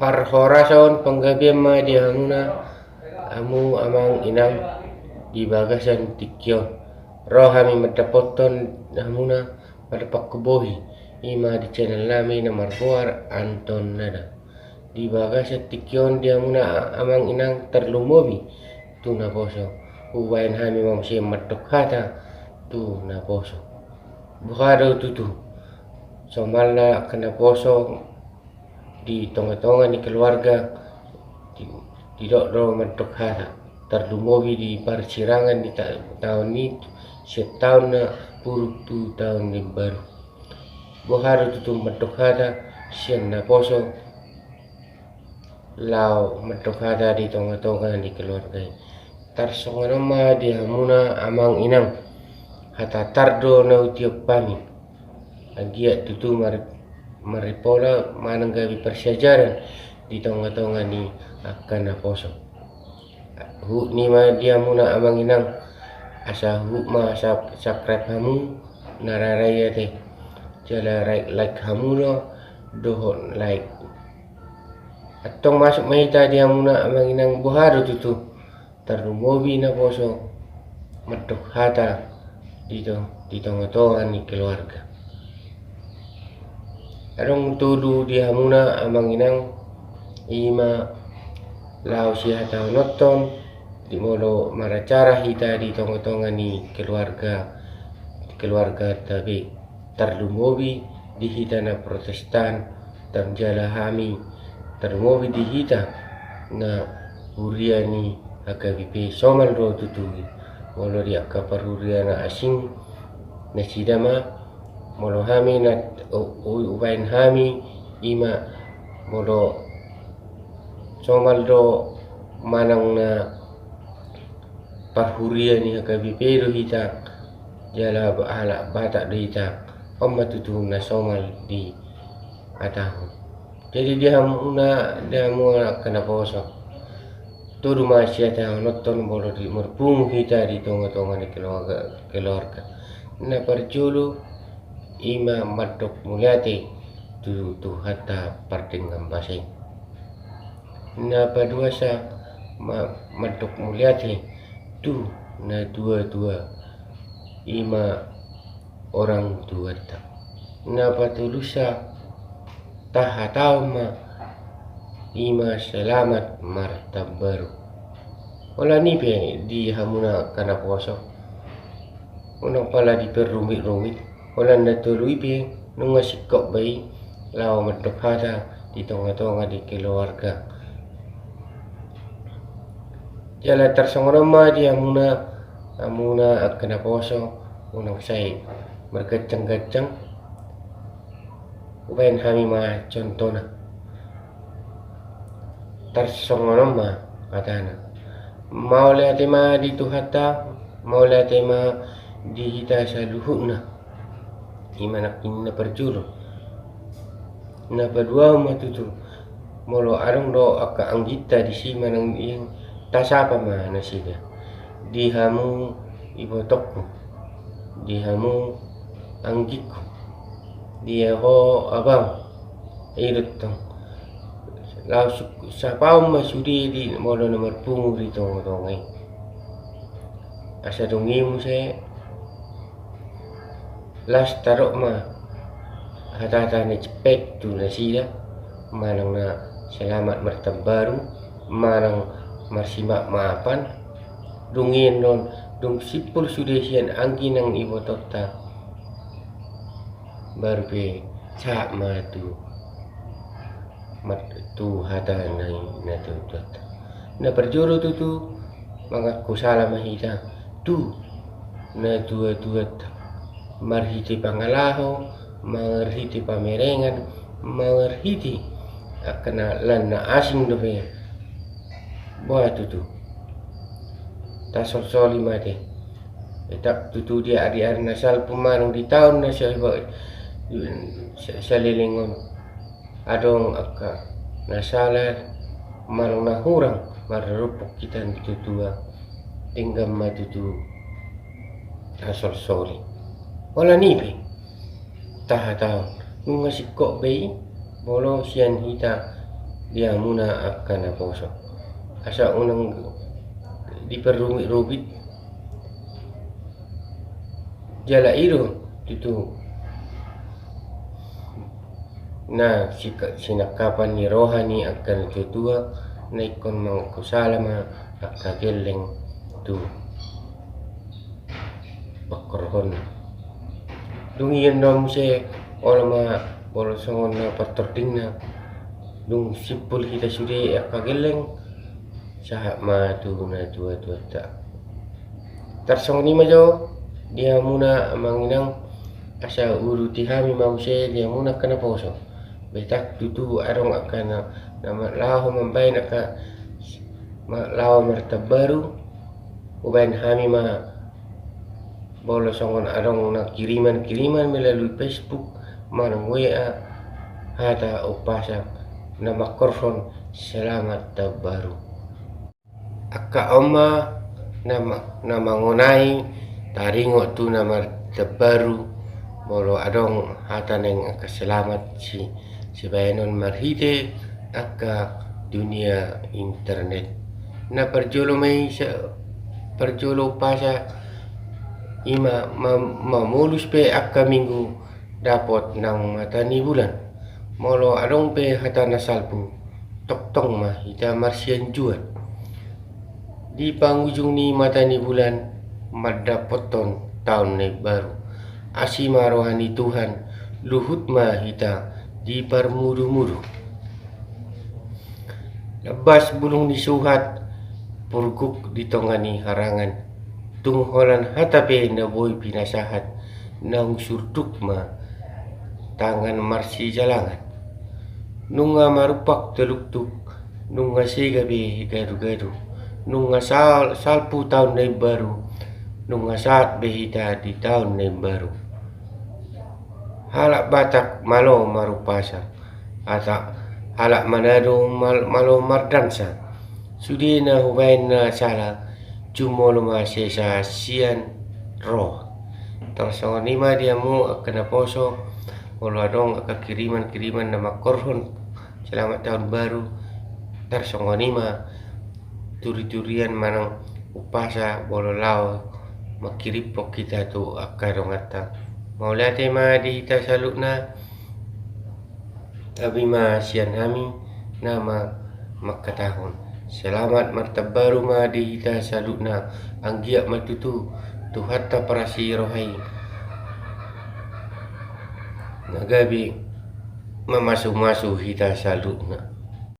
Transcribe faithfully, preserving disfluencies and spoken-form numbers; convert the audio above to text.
Parhorasan panggabean ma di hamuna, hamu amang inang, di bagasan tingki on. Ro hami mandapothon hamuna, mandapothon bohi, i ma di channel nami na margoar Anton Nada. Di bagasan tingki on di hamuna amang inang, tarlumobi tu naposo, hubaen hami ma muse mandok hata tu naposo. Boha do tutu somalna angka naposo di tongatonga ni keluarga, di, didok do mandok hata, tarlumobi di parsirangan di ta-, taon i, sian taon na buruk tu taon na imbaru. Boha do tutu mandok hata sian naposo laho mandok hata di tongatonga ni keluarga i. Tarsongon on ma di hamuna amang inang, hata tar do na hutiop hami. Anggiat tutu mar-, maripola manang gabe parsiajaran di tongatonga ni angka naposo. Huhut ni ma di hamuna amang inang, asa huhut ma sub-, subscribe hamu na rarai ate. Jala like, like hamu do, dohot like. Antong masuk ma hita di hamuna amang inang, boha do tutu tarlumobi naposo mandok hata di to-, di tongatonga ni keluarga. Adong tolu di hamuna amang inang, i ma laho sihatahononhon, di molo maracara hita di tongatonga ni keluarga, keluarganta be. Tarlumobi di hita na Protestan, tar-, jala hami tarlumobi di hita na huria ni H K B P, somal do tutu i. Molo di angka parhuria na asing nasida ma, molo hami na u-, u-, hubaen hami i ma, molo somal do manang na parhuria ni H K B P do hita, jala halak Batak do hita, on ma tutu na somal dihatahon. Jadi di hamuna, di hamuna angka naposo, tolu ma sihatahononhon molo di marpungu hita di tongatonga ni keluarga, keluarga. Na parjolo i ma mandok mauliate tu Tuhanta pardenggan basa i. Na paduasa ma-, mandok mauliate tu natuatua, i ma orang tuanta. Na patolusa tahatahon ma, i ma selamat martambaru. Holan i pe di hamuna angka naposo, unang pala diperrumitrumit. Holan na tolu i pe nunga singkop be i laho mandok hata di tongatonga ni keluarga. Jala tarsongon on ma di hamuna, hamuna angka naposo, unang sai marganjangganjang. Hubaen hami ma contohna. Tarsongon on ma hatana. Mauliate ma di Tuhanta, mauliate ma di hita saluhutna. I ma nangkin na parjolo. Na paduahon ma tutu, molo adong do angka angginta disi manang i, tasapa ma nasida. Di hamu ibotongku, di hamu anggingku, di ho abang, i do tong. Laos sapahon ma sude di molo na marpungu di tongatonga i. Asa dung i muse las tadok ma hatahata na jempek tu nasida, manang na selamat martambaru, manang marsimaafmaafan. Dung i annon, dung simpul sude sian anggi nang ibotonta, baru pe sahat ma tu mat-, tu hata na i na tutuanta. Na parjolo tutu, mangaku sala ma hita tu natuatuanta, marhite pangalaho, marhite pamerengan, marhite angka na lan na asing dope. Boha tutu? Tasolsoli ma ate. Tetap tutu di ari-ari na salpu manang di taon na sa-, sa-, saleleng on, adong angka na sala manang na hurang marrumpuk hita ni tuatua, denggan ma tutu tasolsoli. Holan i pe tahatahon, nunga singkop be i molo sian hita di hamuna angka naposo. Asa unang diparrumit-rumit. Jala i do tutu na sika-, sinangkapan ni roha ni angka natua-tua, na ingkon mangaku sala ma angka gelleng tu pangkorhonna. Dung i annon muse, olo ma, olo songon na partordingna, dung simpul hita sude angka gelleng, sahat ma tu natua-tuanta. Tarsongon i ma jo di hamuna amang inang, asa uruti hami ma muse di hamuna angka naposo. Betak tutu adong angka na, na ma-, laho mambaen angka ma-, laho martambaru, hubaen hami ma molo songon adong na kiriman-kiriman melalui Facebook manang W A, hata umpasa na mangkorhon selamat tahun baru. Angka on ma na ma-, na mangonai taringot tu na martambaru, molo adong hata naeng angka selamat si-, sibaenon marhite angka dunia internet. Na parjolo ma i sa-, parjolo umpasa i ma, ma-, mamolus pe angka minggu dapot nang mata ni bulan. Molo adong pe hata na salpu, tongtong ma hita marsianjuan. Di pangujung ni mata ni bulan, mandapothon taon na imbaru. Asi ma roha ni Tuhan, luhut ma hita diparmudu-mudu. Lambas bulung ni suhat, purguk di tonga ni harangan. Tung holan hata pe na boi pinasahat, naung surduk ma tangan marsijalangan. Nunga marumpak taluktuk, nunga sega be gadu-gadu. Nunga sal-, salpu taon na imbaru, nunga sahat be hita di taon na imbaru. Halak Batak malo marumpasa, asa halak Manado mal-, malo mardansa. Sude na hubaen na sala, jumolo ma sesa sian roha. Tarsongon i ma di hamu angka naposo, molo adong angka kiriman-kiriman na mangkorhon selamat tahun baru, tarsongon i ma turi-turian manang umpasa molo laho mangkiriphon hita tu angka donganta. Mauliate ma di hita saluhutna. Hami ma sian hami na ma-, mangkatahon selamat martambaru ma di hita saluhutna, anggiat ma tutu Tuhanta parasi roha i na gabe mamasu-masu hita saluhutna.